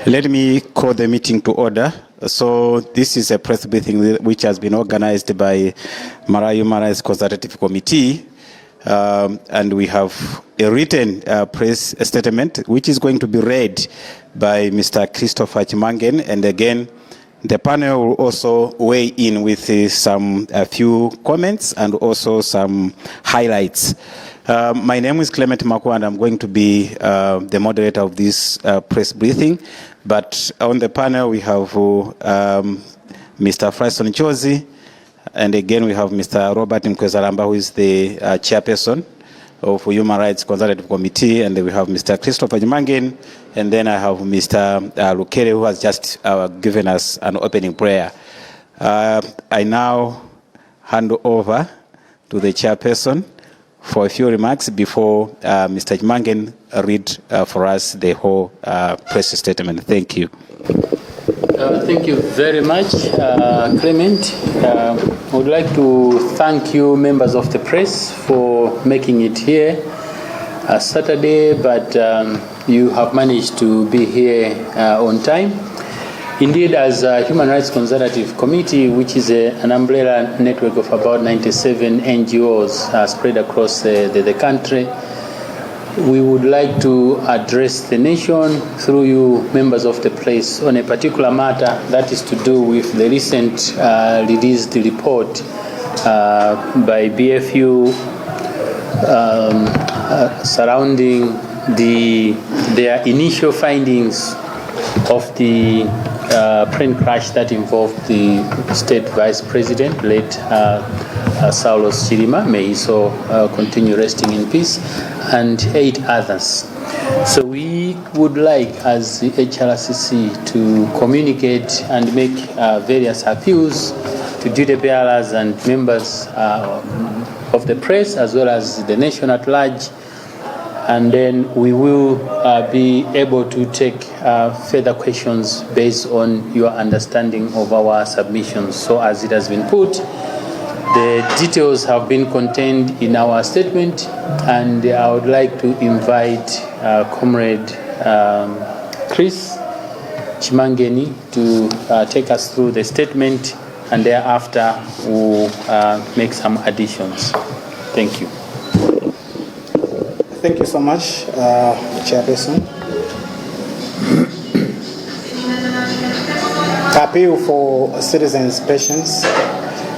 Let me call the meeting to order. So this is a press briefing which has been organized by Malawi Human Rights Consultative Committee. And we have a written press statement which is going to be read by Mr. Christopher Chimangen. And again, the panel will also weigh in with some a few comments and also some highlights. My name is Clement Maku and I'm going to be the moderator of this press briefing. But on the panel we have Mr. Fryson Chozi, and again we have Mr. Robert Mkwezalamba, who is the chairperson of Human Rights Consultative Committee, and then we have Mr. Christopher Chimangen, and then I have Mr. Lukere, who has just given us an opening prayer. I now hand over to the chairperson for a few remarks before Mr. Chimangen read for us the whole press statement. Thank you. Thank you very much, Clement. I would like to thank you, members of the press, for making it here Saturday, but you have managed to be here on time. Indeed, as a Human Rights Consultative Committee, which is an umbrella network of about 97 NGOs spread across the country, we would like to address the nation through you, members of the press, on a particular matter that is to do with the recent released report by BFU surrounding their initial findings of the plane crash that involved the state vice president, late Saulos Chilima, may he so continue resting in peace, and eight others. So we would like, as the HRCC, to communicate and make various appeals to duty bearers and members of the press, as well as the nation at large, and then we will be able to take further questions based on your understanding of our submissions. So as it has been put, the details have been contained in our statement, and I would like to invite Comrade Chris Chimangeni to take us through the statement, and thereafter we'll make some additions. Thank you. Thank you so much, Chairperson. Appeal for citizens' patience,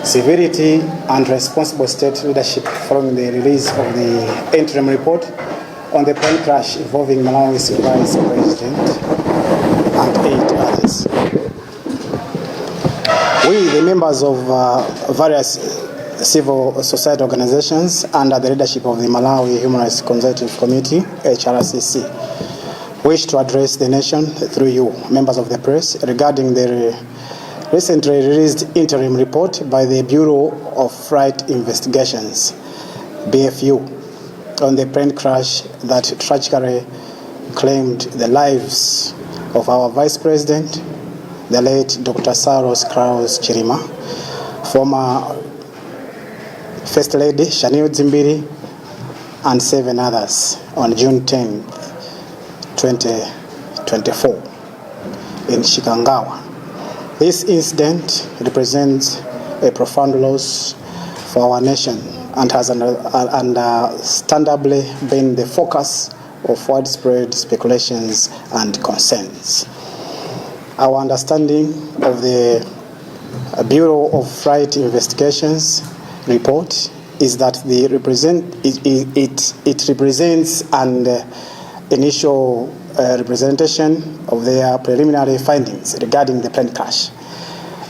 civility, and responsible state leadership following the release of the interim report on the plane crash involving Malawi's Vice President and eight others. We, the members of various civil society organizations under the leadership of the Malawi Human Rights Consultative Committee, HRCC, wish to address the nation through you, members of the press, regarding the recently released interim report by the Bureau of Flight Investigations, BFU, on the plane crash that tragically claimed the lives of our Vice President, the late Dr. Saulos Klaus Chilima, former First Lady Shanil Dzimbiri, and seven others on June 10, 2024 in Chikangawa. This incident represents a profound loss for our nation and has understandably been the focus of widespread speculations and concerns. Our understanding of the Bureau of Flight Investigations report is that it represents an initial representation of their preliminary findings regarding the plane crash.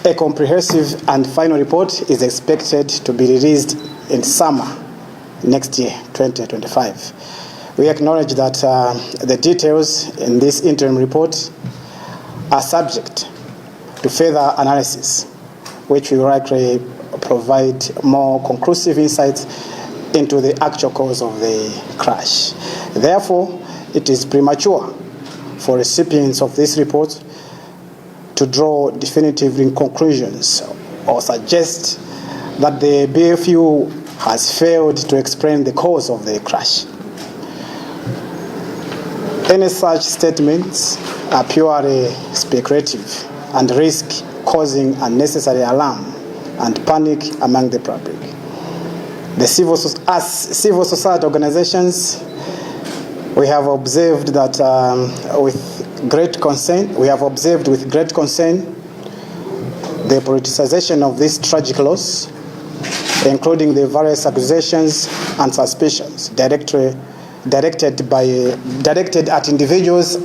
A comprehensive and final report is expected to be released in summer next year, 2025. We acknowledge that the details in this interim report are subject to further analysis, which will likely provide more conclusive insights into the actual cause of the crash. Therefore, it is premature for recipients of this report to draw definitive conclusions or suggest that the BFU has failed to explain the cause of the crash. Any such statements are purely speculative and risk causing unnecessary alarm and panic among the public. As civil society organizations, we have observed that with great concern, we have observed with great concern the politicization of this tragic loss, including the various accusations and suspicions directed at individuals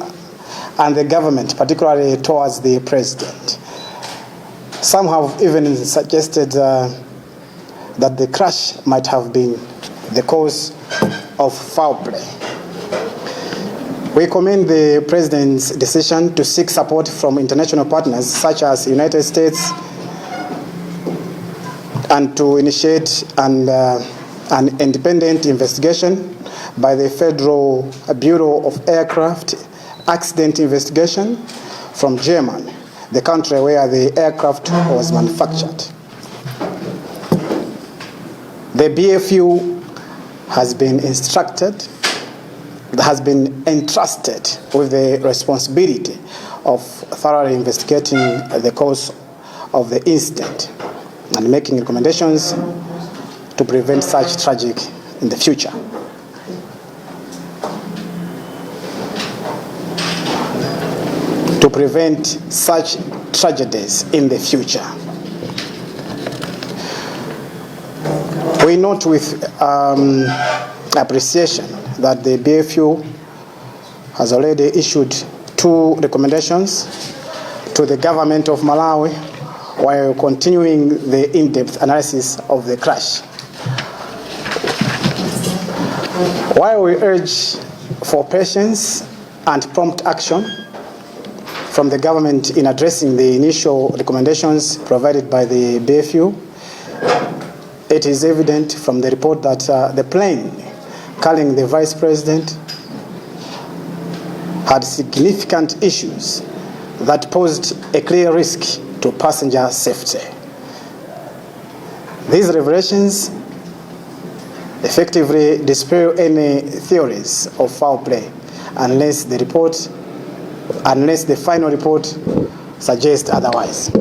and the government, particularly towards the president. Some have even suggested that the crash might have been the cause of foul play. We commend the president's decision to seek support from international partners such as United States and to initiate an independent investigation by the Federal Bureau of Aircraft Accident Investigation from Germany, the country where the aircraft was manufactured. The BFU has been entrusted with the responsibility of thoroughly investigating the cause of the incident and making recommendations to prevent such tragic in the future. To prevent such tragedies in the future. We note with appreciation that the BFU has already issued two recommendations to the government of Malawi while continuing the in-depth analysis of the crash. While we urge for patience and prompt action from the government in addressing the initial recommendations provided by the BFU, it is evident from the report that the plane carrying the vice president had significant issues that posed a clear risk to passenger safety. These revelations effectively dispel any theories of foul play unless the final report suggests otherwise.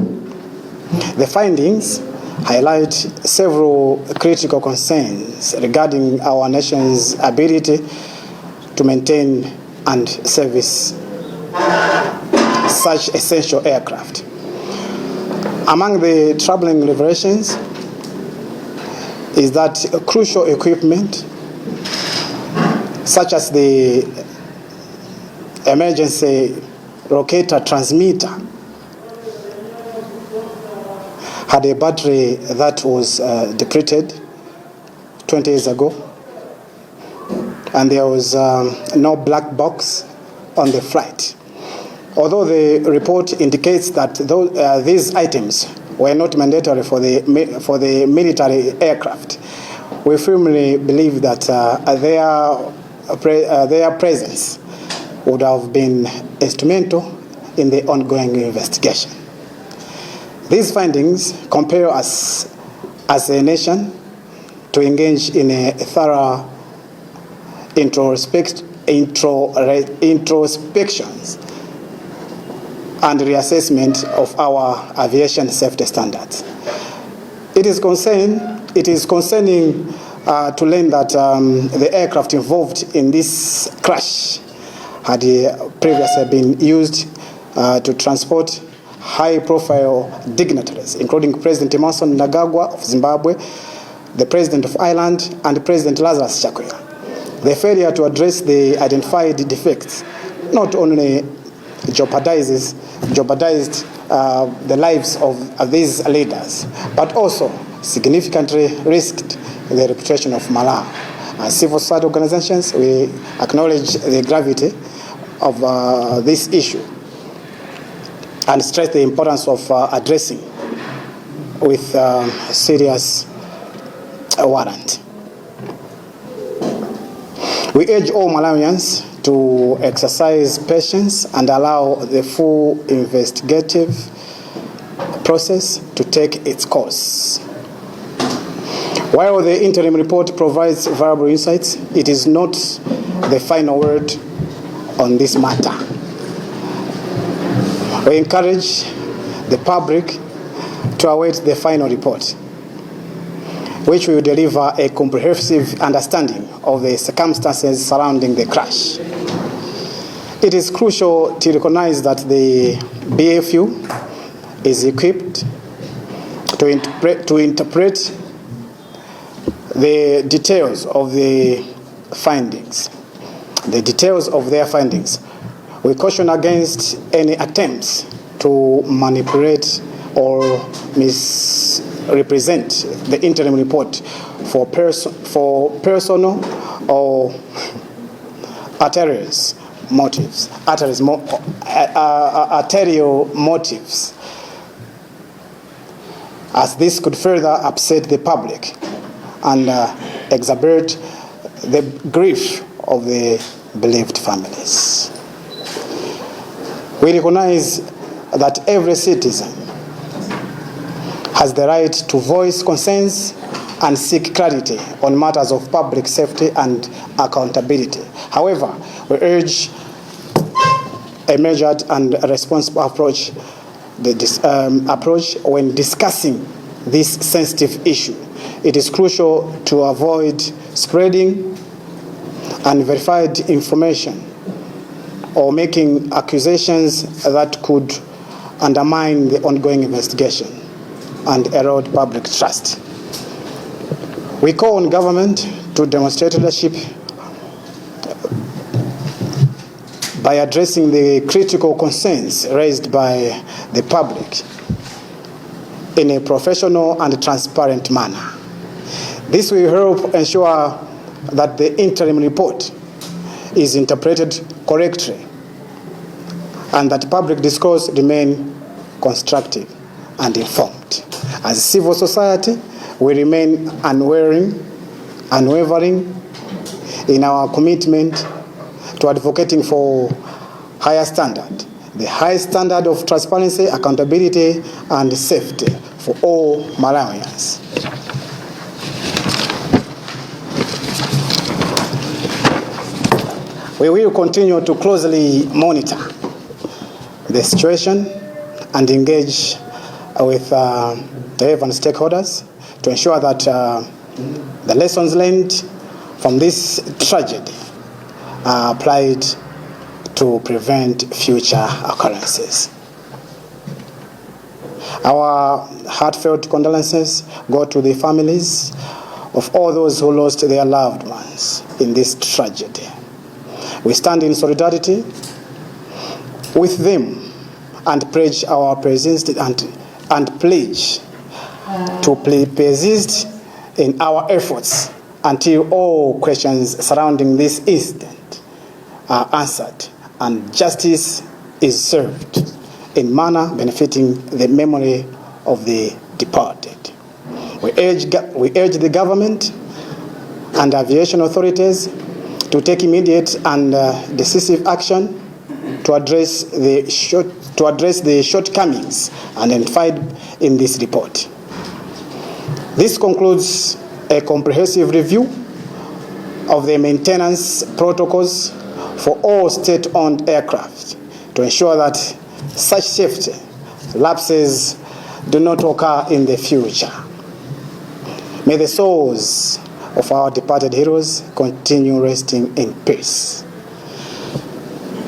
The findings highlight several critical concerns regarding our nation's ability to maintain and service such essential aircraft. Among the troubling revelations is that crucial equipment such as the emergency locator transmitter had a battery that was depleted 20 years ago, and there was no black box on the flight. Although the report indicates that these items were not mandatory for the military aircraft, we firmly believe that their presence would have been instrumental in the ongoing investigation. These findings compel us as a nation to engage in a thorough introspections and reassessment of our aviation safety standards. It is concerning to learn that the aircraft involved in this crash had previously been used to transport high-profile dignitaries, including President Emmerson Mnangagwa of Zimbabwe, the President of Ireland, and President Lazarus Chakwera. The failure to address the identified defects not only jeopardized the lives of these leaders, but also significantly risked the reputation of Malawi. As civil society organizations, we acknowledge the gravity of this issue and stress the importance of addressing with serious warrant. We urge all Malawians to exercise patience and allow the full investigative process to take its course. While the interim report provides valuable insights, it is not the final word on this matter. We encourage the public to await the final report, which will deliver a comprehensive understanding of the circumstances surrounding the crash. It is crucial to recognize that the BFU is equipped to interpret the details of the findings, the details of their findings. We caution against any attempts to manipulate or misrepresent the interim report for personal or ulterior motives, as this could further upset the public and exacerbate the grief of the bereaved families. We recognize that every citizen has the right to voice concerns and seek clarity on matters of public safety and accountability. However, we urge a measured and responsible approach when discussing this sensitive issue. It is crucial to avoid spreading unverified information or making accusations that could undermine the ongoing investigation and erode public trust. We call on government to demonstrate leadership by addressing the critical concerns raised by the public in a professional and transparent manner. This will help ensure that the interim report is interpreted correctly and that public discourse remain constructive and informed. As civil society, we remain unwavering in our commitment to advocating for higher standard, the high standard of transparency, accountability, and safety for all Malawians. We will continue to closely monitor the situation and engage with the relevant stakeholders to ensure that the lessons learned from this tragedy are applied to prevent future occurrences. Our heartfelt condolences go to the families of all those who lost their loved ones in this tragedy. We stand in solidarity with them and pledge our presence and pledge to persist in our efforts until all questions surrounding this incident are answered and justice is served in manner benefiting the memory of the departed. We urge the government and aviation authorities to take immediate and decisive action to address the shortcomings identified in this report. This concludes a comprehensive review of the maintenance protocols for all state-owned aircraft to ensure that such safety lapses do not occur in the future. May the souls of our departed heroes continue resting in peace.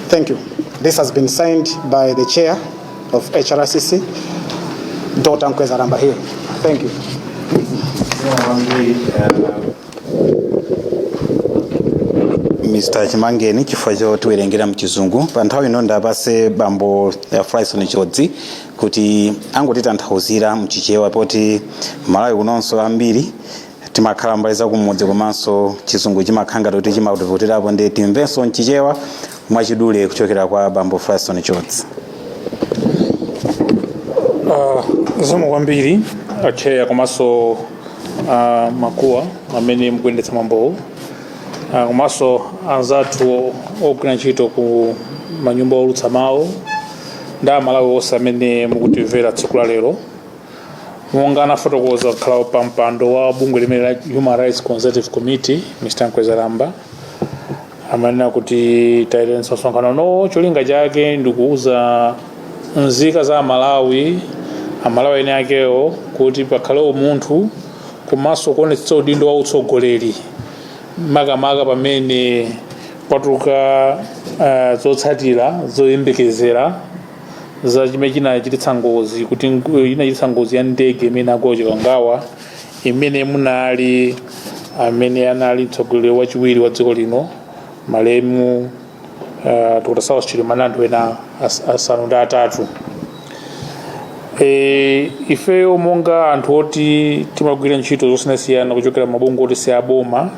Thank you. This has been signed by the chair of HRCC, Dr. Mkwezalamba Hill. Thank you. Mr. Chimangeni chifukwa chotiwerengera mchizungu. Pa nthawi ino ndapase bambo Fryson Chodzi kuti angotitanthauzira mchichewa, poti Malawi kunonso ambiri timakhala mbali za kumudzi komanso chizungu chimakhala ngati kuti chimativutirapo, ndi timvenso mchichewa mwachidule kuchokera kwa bambo Fryson Chodzi. Zikomo kwambiri a chair komanso makuwa amene mukuyendetsa mwambowu, komanso anzathu ogwira ntchito ku manyumba olutsa mawu ndi Amalawi onse amene mukutimvera tsiku la lero. Monga anafotokoza kukhala pa mpando wa bungwe limene la Human Rights Consultative Committee, Mr. Mkwezalamba, amanena kuti tayitanitsa msonkhano no cholinga chake ndikuuza nzika za Malawi, Amalawi ene akewo, kuti pakhale umunthu komanso kuonetsetsa udindo wa utsogoleri, makamaka pamene kwatuluka zotsatira zoyembekezera za chimene chinachititsa ngozi, kuti inachititsa ngozi ya ndege imene agwa Chikangawa, imene munali amene anali mtsogoleri wachiwiri wa dziko lino, malemu Dr. Saulos Chilima, ndi anthu ena 8. Ifeyo monga anthu oti timagwira ntchito zosiyanasiyana kuchokera mabungwe oti si aboma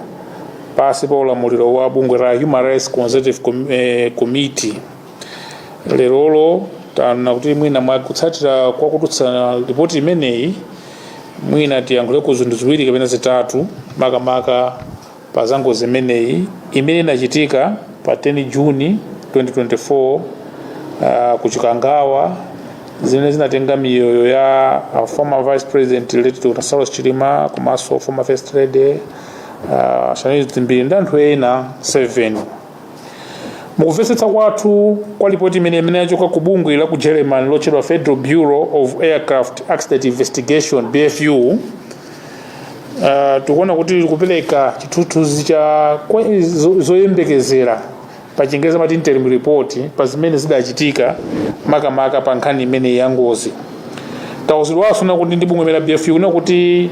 pasi pa ulamuliro wa bungwe la Human Rights Consultative Committee, lerolo taona kuti mwina mwakutsatira kwa kutulutsa ripoti imeneyi, mwina tiyankhuleko zinthu ziwiri kapena zitatu, makamaka pa za ngozi imeneyi imene inachitika pa 10 Juni 2024 ku Chikangawa, zimene zinatenga miyoyo ya former Vice President, late Dr. Saulos Chilima, komanso former First Lady Shanil Dzimbiri ndi anthu ena 7. Mukumvetsetsa kwathu kwa ripoti imene yachoka ku bungwe la ku Germany lotchedwa Federal Bureau of Aircraft Accident Investigation, BFU, tikuona kuti likupereka chithunzithunzi cha zoyembekezera, pa Chingerezi amati interim report, pa zimene zidachitika makamaka pa nkhani imene ya ngozi. Tauzidwanso na kuti ndi bungwe imene la BFU kuna kuti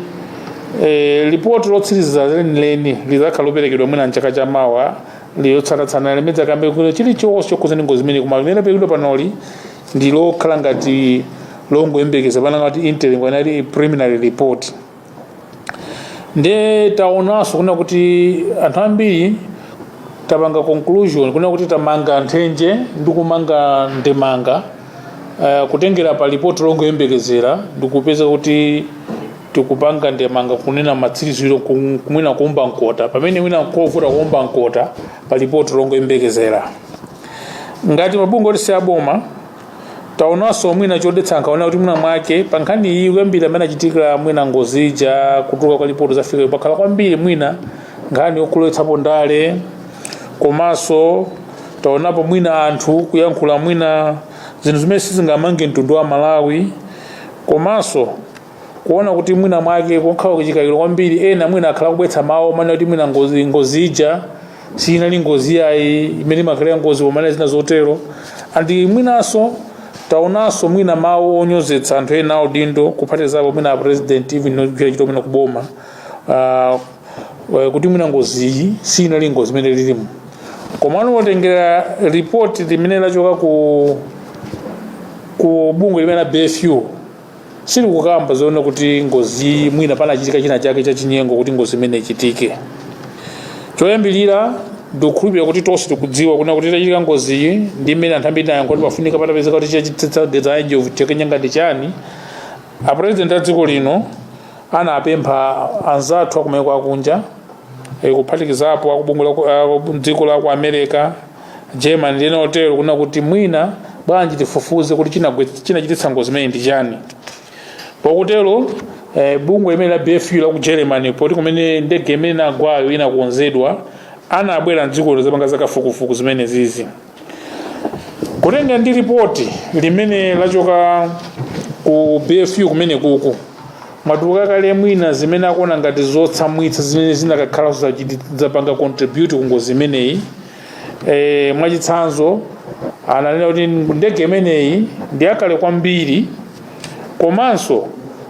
ripoti lotsiriza lenileni lidzakhala loperekedwa mwina mchaka chamawa, liyotsandatsana limene dzakambe kuti chilichonse chokhuza ndi ngozi imene. Koma limene laperekedwa panoli ndi lokhala ngati longoyembekeza, pana ngati interim kanali preliminary report. Nde taonanso kuna kuti anthu ambiri tapanga conclusion kuna kuti tamanga nthenje ndi kumanga ndemanga kutengera pa ripoti longoyembekezera, ndikupeza kuti tikupanga ndemanga kunena matsiriziro kumwina kuumba mkota, pamene mwina kovuta kuumba mkota pa ripoti longoyembekezera. Ngati mabungwe oti si aboma, taonanso mwina chodetsa nkhawa kuti mwina mwake pa nkhani iyi, kuyambira amene achitikira mwina ngozi ija, kutuluka kwa ripoti zafika, pakhala kwambiri mwina nkhani yokulowetsapo ndale, komanso taonapo mwina anthu kuyankhula mwina zinthu zimene sizingamange mtundu wa Malawi, komanso kuona kuti mwina mwake kukhala kuchikayiro kwambiri. Ena mwina akhala kubwetsa mawu amene kuti mwina ngozi ija sinali ngozi yayi imene imakhalira ngozi pomane zina zotero. Andi mwinanso taonanso mwina mawu onyozetsa anthu ena audindo, kuphatikizapo mwina a president, even nogwira ntchito mwina kuboma, kuti mwina ngozi iyi sinali ngozi imene lilimo. Komano potengera ripoti limene lachoka ku bungwe limene la BFU, silikukamba zoona kuti ngozi mwina panachitika china chake chachinyengo kuti ngozi imene ichitike. Choyambilira, ndikukhulupirira kuti tonse tikudziwa kuna kuti itachitika ngoziyi ndi imene anthu ambiri nayankha kuti pafunika patapezeka kuti chachititsa njovu chakenyanga ndi chani, a president a dziko lino anapempha anzathu akumayiko akunja, kuphatikizapo akubungwe dziko la ku America, Germany ndi ena otero, kuna kuti mwina bwanji tifufuze kuti chinachititsa ngozi imene ndi chani. Pokutero bungwe limene la BFU la ku Germany, poti kumene ndege imene inagwayo inakonzedwa, anabwera mdziko zapanga zakafukufuku zimene zizi. Kutenga ndi ripoti limene lachoka ku BFU kumene kuku mwatuluka kale mwina zimene akuona ngati zotsamwitsa zimene zinakakhala zapanga contribute ku ngozi imeneyi. Mwachitsanzo, ananena kuti ndege imeneyi ndi yakale kwambiri, komanso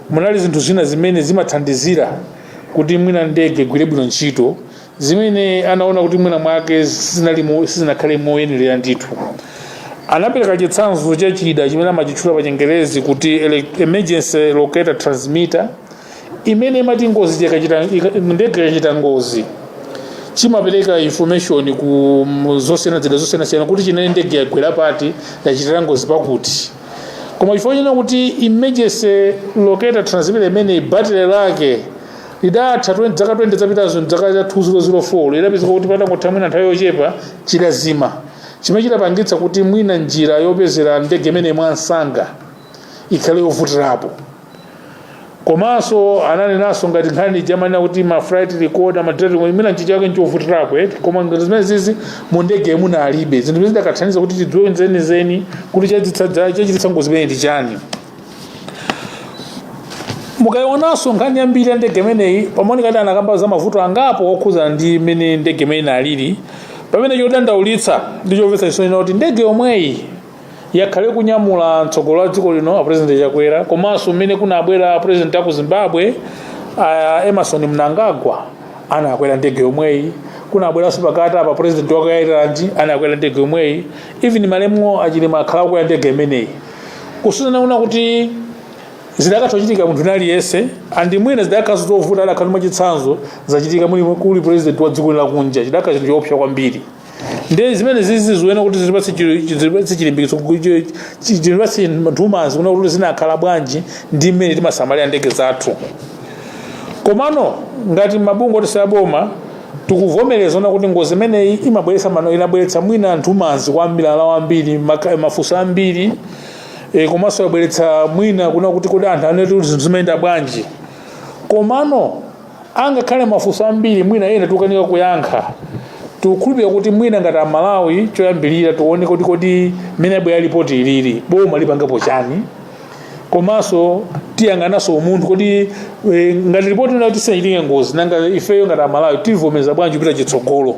munali zinthu zina zimene zimathandizira kuti mwina ndege igwire bwino ntchito, zimene anaona kuti mwina mwake sizinakhale moyenerera ndithu. Anapereka chitsanzo cha chida chimene amachitchula pa Chingerezi kuti emergency locator transmitter, imene imati ngozi ndege ikachita ngozi, chimapereka information ku zosiyana, zida zosiyanasiyana, kuti chinene ndege yagwera pati, yachitira ngozi pakuti. Koma chifukwa china kuti emergency locator transmitter imene battery lake lidatha 20 zaka 20 zapitazo, zaka za 2004, lidapezeka kuti patangotha mwina nthawi yochepa chidazima, chimene chidapangitsa kuti mwina njira yopezera ndege imene mwansanga ikhale yovutirapo. Komanso ananenanso ngati nkhani jamanena kuti ma flight recorder, ma data, mwina nchicho chake nchovutirako eti, koma ngati zimene zizi mu ndege munalibe zinthu zimene zidakathandiza kuti tidziwe zenizeni kuti chachititsa ngozi imene ndi chani. Mukayionanso nkhani yambiri ya ndege imeneyi, pamaoneka kuti anakamba za mavuto angapo okhuzana ndi imene ndege imene inalili, pamene chodandaulitsa ndi chomvetsa chisoni kuti ndege yomweyi yakhale kunyamula mtsogoleri wa dziko lino, a President Chakwera, komanso mmene kunabwera President aku Zimbabwe, Emerson Mnangagwa, anakwera ndege yomweyi. Kunabweranso pakati apa President wa ku Ireland, anakwera ndege yomweyi. Even malemu a Chilima akhala kukwera ndege imeneyi, kusiyana kuna kuti zidakatha kuchitika munthu aliyense, and mwina zidakhaso zovuta adakhala mwachitsanzo zachitika muli kuli president wa dziko lakunja, chidakhala chinthu choopsa kwambiri. Ndi zimene zizi ziwena kuti zipatse chilimbikitso, zipatse nthumanzi kuna kuti zinakhala bwanji ndi mmene timasamalira ndege zathu. Komano ngati mabungwe oti aboma, tikuvomereza ona kuti ngozi imeneyi imabweretsa mano, inabweretsa mwina nthumanzi kwambiri, alawo ambiri, mafunso ambiri, komanso yabweretsa mwina kuna kuti kodi anthu aneti kuti zinthu zimayenda bwanji. Komano angakhale mafunso ambiri mwina ena tikukanika kuyankha, tikukhulupirira kuti mwina ngati Amalawi choyambirira tione kuti kodi mmene abwera ripoti ilili boma lipangapo chani, komanso tiyang'ananso umunthu kodi ngati ripoti ina kuti sinachitike ngozi, nanga ifeyo ngati Amalawi tivomereza bwanji kupita chitsogolo?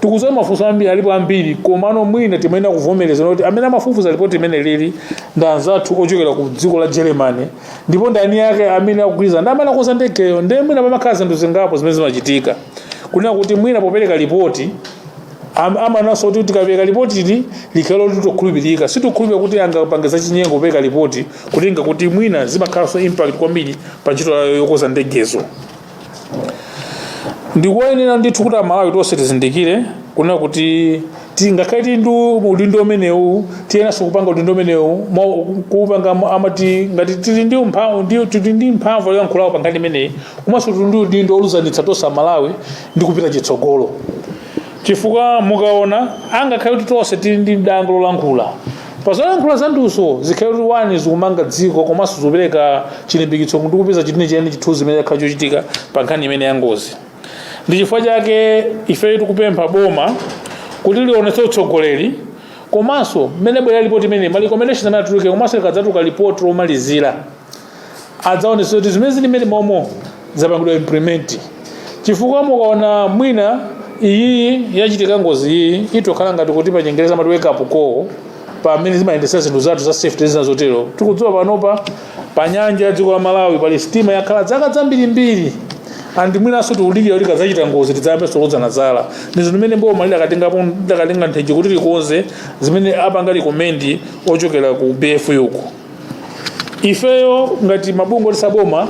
Tikuziwa mafunso ambiri alipo ambiri, komano mwina timayenera kuvomereza kuti amene amafufuza ripoti imene lili ndi anzathu ochokera ku dziko la Germany, ndipo ndani yake amene akugwirizana ndi amene akonza ndegeyo. Ndiye mwina pamakhala zinthu zingapo zimene zimachitika kunena kuti mwina popereka ripoti amananso kuti tikapereka ripoti ili likhale loti tokhulupirika. Sitikukhulupirira kuti angapange zachinyengo kupereka ripoti, kutenga kuti mwina zimakhalanso impact kwambiri pa ntchito yayo yokonza ndegezo. Ndikuyenera ndithu kuti Amalawi tonse tizindikire kunena kuti ngakhale tili ndi udindo umenewu, tiyenanso kupanga udindo umenewu kupanga amati ngati tili ndi mphamvu, tili ndi mphamvu yoyankhulawo pa nkhani imeneyi, komanso tili ndi udindo oluzanitsa tonse Amalawi ndi kupita chitsogolo. Chifukwa mukaona, angakhale kuti tonse tili ndi danga lolankhula, pazolankhula zathuzo zikhale kuti wani zikumanga dziko, komanso zikupereka chilimbikitso ndi kupeza chitini cheni chithunzi chimene chakhala chochitika pa nkhani imene ya ngozi. Ndi chifukwa chake ife tikupempha boma kuti lionetse utsogoleri, komanso mmene bwera ripoti imene, ma recommendations amene atuluke, komanso likadzatuluka ripoti lomalizira, adzaonetsa kuti zimene zili mmene momo zapangidwa implement. Chifukwa mukaona mwina iyi yachitika ngozi iyi, itokhala ngati kuti pa Chingereza amati wake up call pamene zimayendetsa zinthu zathu za safety zina zotero. Tikudziwa panopa pa nyanja ya dziko la Malawi pali sitima yakhala zaka zambirimbiri, and mwinanso tikudikira kuti ikadzachita ngozi tidzayambenso kulodzana zala. Ndi zinthu zimene boma lidakatenga nthenje kuti likonze zimene apanga recommend ochokera ku BFU uku. Ifeyo ngati mabungwe oti saboma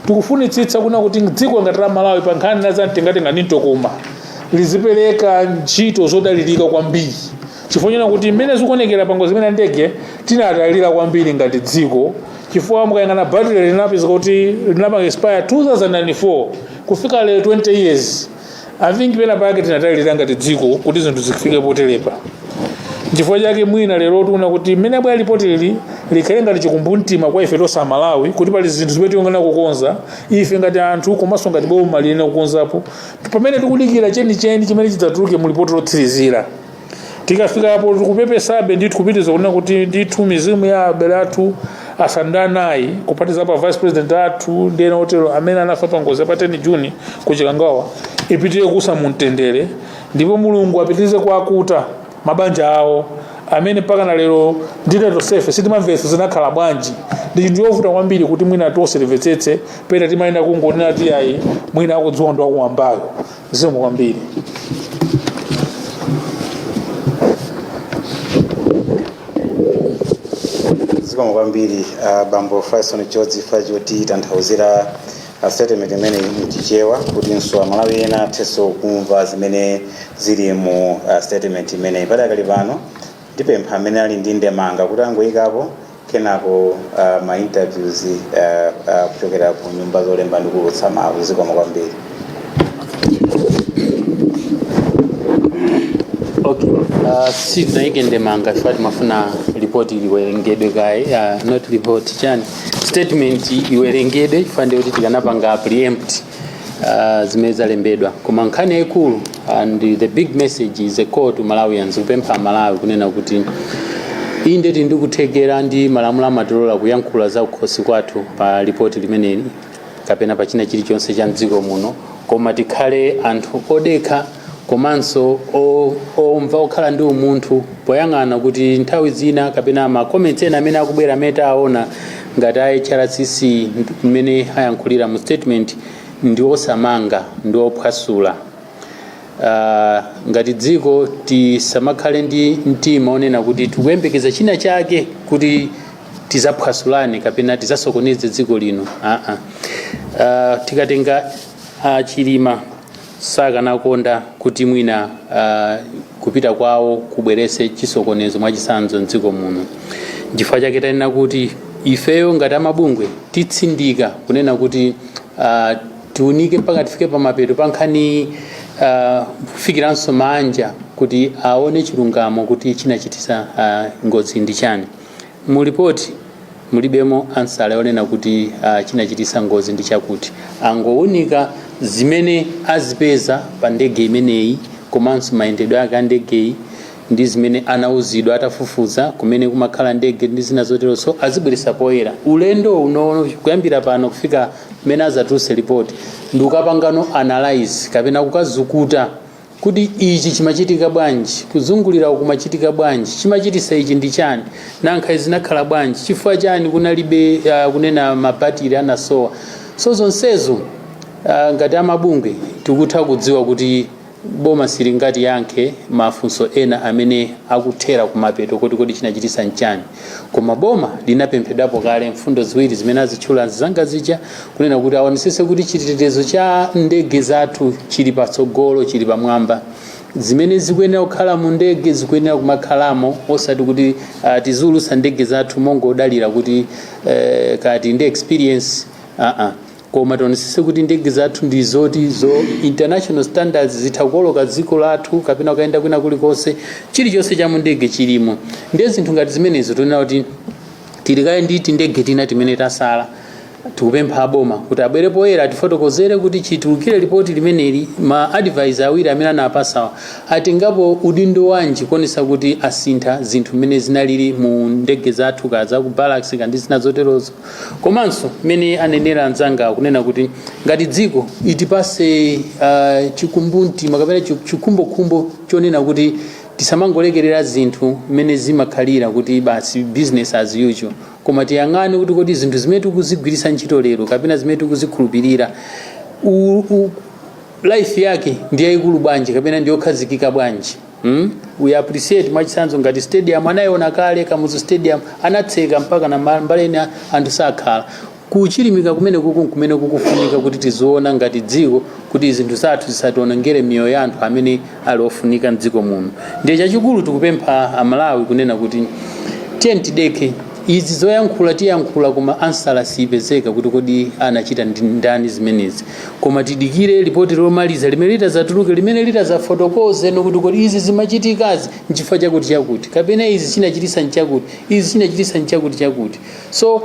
tikufunitsitsa kuna kuti dziko ngati la Malawi pa nkhani na zamtengatenga ndi mtokoma lizipereka ntchito zodalirika kwambiri, chifukwa chona kuti mmene zikuonekera pa ngozi imene ya ndege tinatalira kwambiri ngati dziko. Chifukwa mukayang'ana battery linapeza kuti linapanga expire 2004, kufika lero 20 years. I think pena pake tinatalira ngati dziko kuti zinthu zifike poterepa. Chifukwa chake mwina lero tikuona kuti mmene abwera ripoti lili likhale ngati chikumbumtima kwa ife tonse Amalawi kuti pali zinthu zimene tikuyenera kukonza ife ngati anthu, komanso ngati boma liyenera kukonzapo, pamene tikudikira chenicheni chimene chidzatuluke mu ripoti lotsirizira. Tikafikapo tikupepesabe ndithu kupitiriza kunena kuti ndithu mizimu ya abale athu asanu ndi anayi, kuphatikiza pa Vice President athu ndi ena otero amene anafa pa ngozi ya pa 10 Juni ku Chikangawa, ipitirire kuusa mu mtendere, ndipo Mulungu apitirize kuwakuta mabanja awo amene mpaka na lero ndite tonsefe sitimamvetsa zinakhala bwanji. Ndi chinthu chovuta kwambiri kuti mwina tonse timvetsetse, pena timayenda kungonena ti ayi, mwina akudziwa ndi wakumwambayo. Zikomo kwambiri. Zikomo kwambiri, Bambo Faison George, chifukwa choti tanthauzira statement imene mchichewa kutinso Amalawi ena athenso kumva zimene zili mu statement imeneyi. Padakali pano ndipempha amene ali ndi ndemanga kuti angoyikapo, kenako ma interviews kuchokera ku nyumba zolemba ndi kuulutsa mawu. Zikomo kwambiri. Okay. Sitinayike ndemanga chifukwa timafuna ripoti iwerengedwe kaye, not report, chani, statement iwerengedwe, chifukwa ndiye kuti tikanapanga preempt zimene zalembedwa. Koma nkhani yayikulu and the big message is a call to Malawians, kupempha Malawi kunena kuti inde, tili ndikuthekera ndi malamulo amatilola kuyankhula za kukhosi kwathu pa ripoti limeneli kapena pa china chilichonse cha mdziko muno, koma tikhale anthu odekha komanso omva, okhala ndi umunthu poyang'ana kuti nthawi zina kapena ma comments ena amene akubwera, amene taona ngati a HRCC mmene ayankhulira mu statement, ndi osamanga, ndi ophwasula. Ngati dziko tisamakhale ndi mtima onena kuti tikuyembekeza china chake kuti tizaphwasulane kapena tizasokoneze dziko lino. Tikatenga Chilima, sakanakonda kuti mwina kupita kwawo kubwerese chisokonezo mwachisanzo mdziko muno. Chifukwa chake tanena kuti ifeyo ngati amabungwe titsindika kunena kuti tiunike mpaka tifike pamapeto pa nkhani, kufikiranso manja kuti aone chilungamo kuti chinachitisa ngozi ndi chani. Mu ripoti mulibemo answer yonena kuti chinachitisa ngozi ndi chakuti. Angowunika zimene azipeza pa ndege imeneyi komanso mayendedwe ake a ndegeyi ndi zimene anauzidwa atafufuza kumene kumakhala ndege ndi zina zotero. So azibweresa poyera ulendo uno kuyambira pano kufika mmene azatuluse ripoti ndi ukapangano analyze kapena kukazukuta kuti ichi chimachitika bwanji, kuzungulira uku kumachitika bwanji, chimachitisa ichi ndi chani, nankha izi zinakhala bwanji, chifukwa chani kunalibe kunena mabatiri anasowa. So zonsezo ngati amabungwe tikutha kudziwa kuti boma silingati yankhe mafunso ena amene akuthera kumapeto kuti kodi chinachitisa nchani. Koma boma linapemphedwapo kale mfundo ziwiri zimene azitchula nzanga zija, kunena kuti aonesese kuti chitetezo cha ndege zathu chili patsogolo, chili pamwamba, zimene zikuyenera kukhala mu ndege zikuyenera kumakhalamo, osati kuti tiziulusa ndege zathu mongodalira kuti kati ndi experience. Koma tionesese kuti ndege zathu ndi zoti zo international standards, zitha kuoloka dziko lathu kapena kuyenda kwina kulikonse, chilichonse cha mu ndege chilimo. Ndiye zinthu ngati zimenezo tionena kuti tilikaye ndi tindege tina timene tasala, tikupempha aboma kuti abwere poyera atifotokozere kuti chitulukire ripoti limeneli, ma advisor awiri amene anapasawa atengapo udindo wanji kuonesa kuti asintha zinthu mmene zinalili mu ndege zathu, ka za ku barracks kandi zina zoterozo. Komanso mmene anenera anzanga kunena kuti ngati dziko itipase chikumbumtima kapena chikhumbokhumbo chonena kuti tisamangolekerera zinthu mmene zimakhalira kuti basi, business as usual, koma tiyang'ane kuti kodi zinthu zimene tikuzigwiritsa ntchito lero kapena zimene tikuzikhulupirira, life yake ndi yayikulu bwanji kapena ndi yokhazikika bwanji? We appreciate, mwachitsanzo ngati stadium anayiona kale, Kamuzu Stadium anatseka mpaka na mbali ina anthu sakhala. Kuchilimika kumene kuku kumene kukufunika kuti tiziona ngati dziko kuti zinthu zathu zisationongere miyoyo ya anthu amene ali ofunika mdziko muno. Ndiye chachikulu tikupempha Amalawi kunena kuti tiye tidekhe. Izi zoyankhula tiyankhula, koma answer siyipezeka kuti kodi anachita ndi ndani zimenezi. Koma tidikire ripoti lomaliza limene litazatuluke, limene litazafotokoze nokuti kodi izi zimachitikazi nchifukwa chakuti chakuti, kapena izi chinachitisa nchakuti, izi chinachitisa nchakuti chakuti. So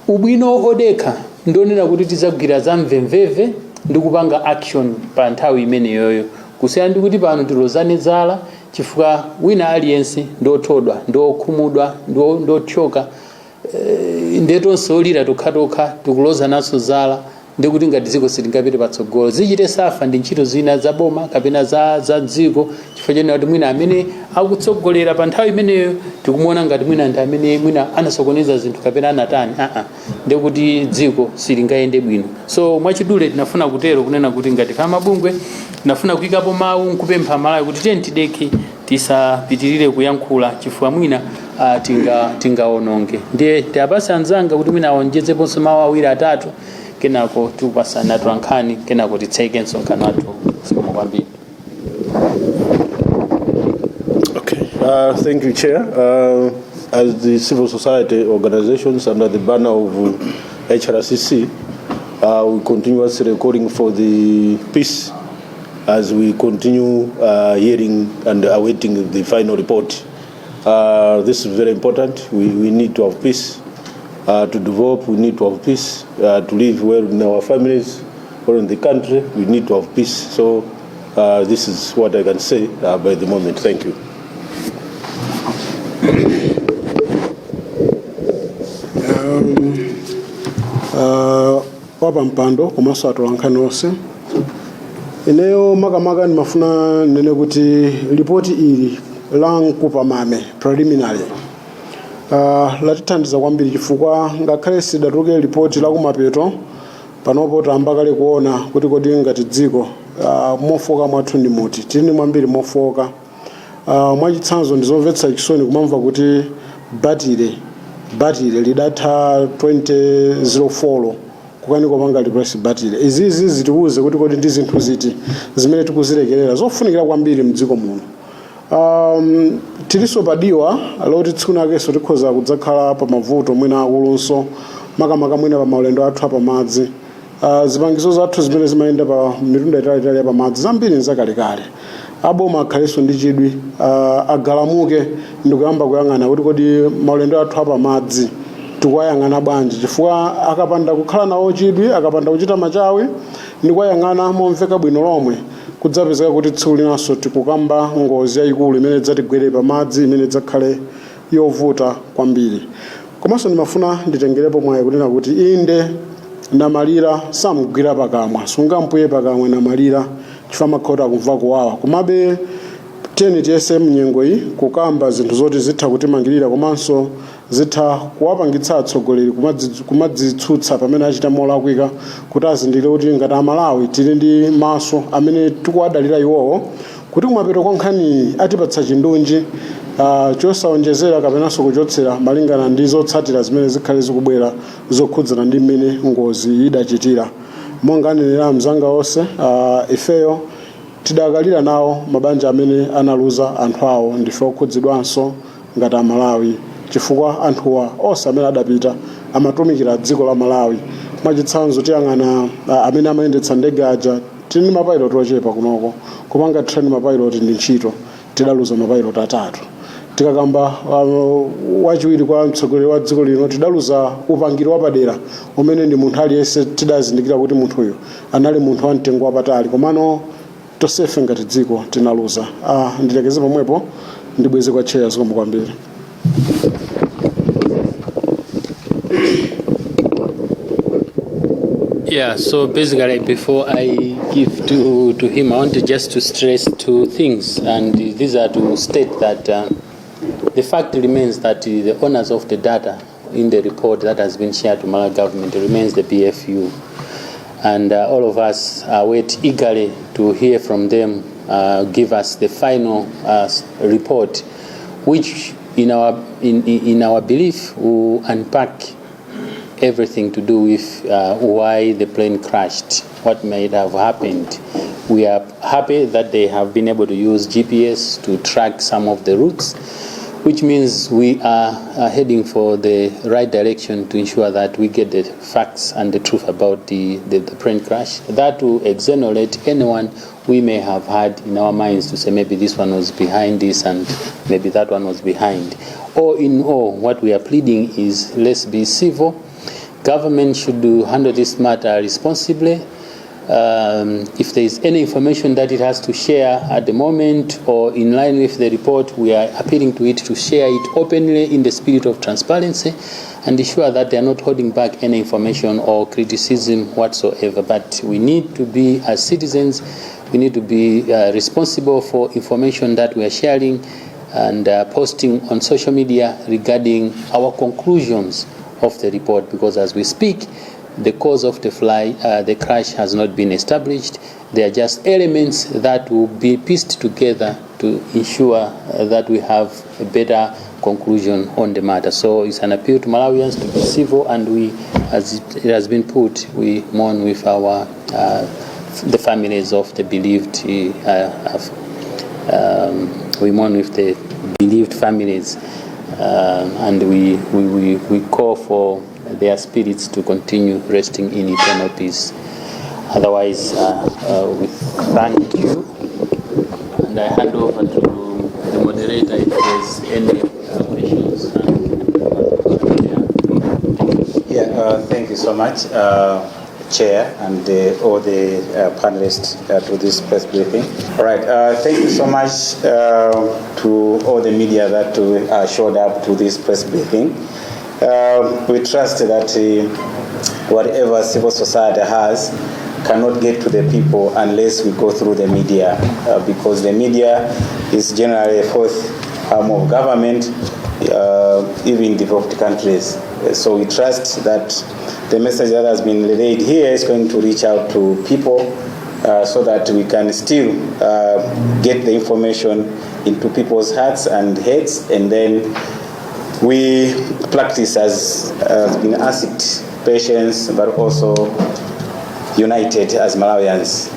ubwino odekha ndionena kuti tizagwira za mvemveve ndi kupanga action pa nthawi imeneyoyo, kusiyana ndi kuti pano tilozane zala, chifukwa wina aliyense ndothodwa, ndokhumudwa, ndothyoka. Ndiye tonse olira tokhatokha tikuloza naso zala, ndikuti ngati dziko sitingapite patsogolo, zichite suffer ndi ntchito zina za boma kapena za dziko, chifukwa chonena kuti mwina amene akutsogolera pa nthawi imeneyo tikumuona ngati mwina ndi amene mwina anasokoneza zinthu kapena anatani. Ndikuti dziko silingayende bwino. So mwachidule tinafuna kutero kunena kuti ngati fa mabungwe tinafuna kuyikapo mawu nkupempha Malawi kuti tiye tidekhe, tisapitirire kuyankhula chifukwa mwina tingaononge. Ndiye tiapase anzanga kuti mwina aonjezeponso mawu awiri atatu, kenako tikupasana atolankhani, kenako titseke msonkhano wathu. Zikomo kwambiri. Okay. Thank you, Chair. As the civil society organizations under the banner of HRCC, we continuously calling for the peace As we continue hearing and awaiting the final report. This is very important. We need to have peace. To develop, we need to have peace. To live well in our families or in the country, we need to have peace. So this is what I can say by the moment. Thank you. Wapampando komanso atolankhani onse, ineyo makamaka ndimafuna nene kuti lipoti ili la mkupamame preliminary latithandiza kwambiri, chifukwa ngakhale sidatuluke lipoti la kumapeto, panopo tayamba kale kuona kuti kodi ngati dziko mofoka mwathu ndi muti tili mwambiri mofoka. Mwachitsanzo, ndizomvetsa chisoni kumamva kuti batire lidatha 2004, kukani kopanga replace batire. Izizi zitiwuze kuti kodi ndi zinthu ziti zimene tikuzilekerera zofunikira kwambiri mdziko muno. Tilinso padiwa loti tsiku nakenso tikhoza kudzakhala pa mavuto mwina akulunso, makamaka mwina pa maulendo athu apamadzi. Zipangizo zathu zimene zimayenda pa mitunda italiitali ya pamadzi zambiri nzakalekale. Aboma akhalenso ndi chidwi, agalamuke ndikuyamba kuyang'ana kuti kodi maulendo athu apamadzi tikuwayang'ana bwanji, chifukwa akapanda kukhala nawo chidwi, akapanda kuchita machawi ndikuwayang'ana momveka bwino lomwe, kudzapezeka kuti tsiku linanso tikukamba ngozi yayikulu imene idzatigwere pamadzi, imene idzakhale yovuta kwambiri. Komanso ndimafuna nditengerepo mwayi kunena kuti inde, namalira samugwira pakamwa, sungampuye pakamwa namalira chifukwa makhota akumva kuwawa. Komabe tiyeni tiyese mnyengo iyi kukamba zinthu zoti zitha kutimangirira komanso zitha kuwapangitsa atsogoleri kumadzitsutsa pamene achita molakwika, kuti azindikire kuti ngati Amalawi tili ndi maso amene tikuwadalira iwowo, kuti kumapeto kwa nkhaniyi atipatsa chindunji chosaonjezera kapenanso kuchotsera malingana ndi zotsatira zimene zikhale zikubwera zokhudzana ndi mmene ngozi idachitira. Monga anenera mzanga onse, ifeyo tidakalira nawo mabanja amene analuza anthu awo. Ndife okhudzidwanso ngati Amalawi, chifukwa anthuwa onse amene adapita amatumikira dziko la Malawi. Mwachitsanzo, tiyang'ana amene amayendetsa ndege aja. Tili ndi mapilot ochepa kunoko, kupanga train mapilot ndi ntchito. Tidaluza mapilot atatu. Tikakamba wachiwiri kwa mtsogoleri wa dziko lino, tidaluza upangiri wapadera umene ndi munthu aliyense tidazindikira kuti munthuyu anali munthu wamtengo wapatali, komano tonsefe ngati dziko tinaluza. Ndilekeze pomwepo, ndibweze kwa chair. Zikomo kwambiri. Yeah, so basically, before I give to him, I want to just to stress two things, and these are to state that the fact remains that the owners of the data in the report that has been shared to Malawi government remains the BFU. And all of us wait eagerly to hear from them, give us the final report, which in our belief will unpack everything to do with why the plane crashed, what might have happened. We are happy that they have been able to use GPS to track some of the routes, which means we are heading for the right direction to ensure that we get the facts and the truth about the plane crash. That will exonerate anyone we may have had in our minds to say maybe this one was behind this and maybe that one was behind. All in all, what we are pleading is, let's be civil. Government should handle this matter responsibly. If there is any information that it has to share at the moment or in line with the report, we are appealing to it to share it openly in the spirit of transparency and ensure that they are not holding back any information or criticism whatsoever. But we need to be, as citizens, we need to be responsible for information that we are sharing and posting on social media regarding our conclusions of the report, because as we speak, the cause of the crash has not been established. They are just elements that will be pieced together to ensure that we have a better conclusion on the matter. So it's an appeal to Malawians to be civil, and we, as it has been put, we mourn with our the families of the bereaved. We mourn with the bereaved families, and we call for their spirits to continue resting in eternal peace. Otherwise, we thank you. over to the moderator if there's any questions. Yeah, thank you so much, Chair, and all the panelists to this press briefing. All right, thank you so much to all the media that showed up to this press briefing. We trust that whatever civil society has cannot get to the people unless we go through the media, because the media is generally a fourth arm of government, even developed countries. So we trust that the message that has been relayed here is going to reach out to people so that we can still get the information into people's hearts and heads, and then we practice, as has been asked, patience, but also united as Malawians.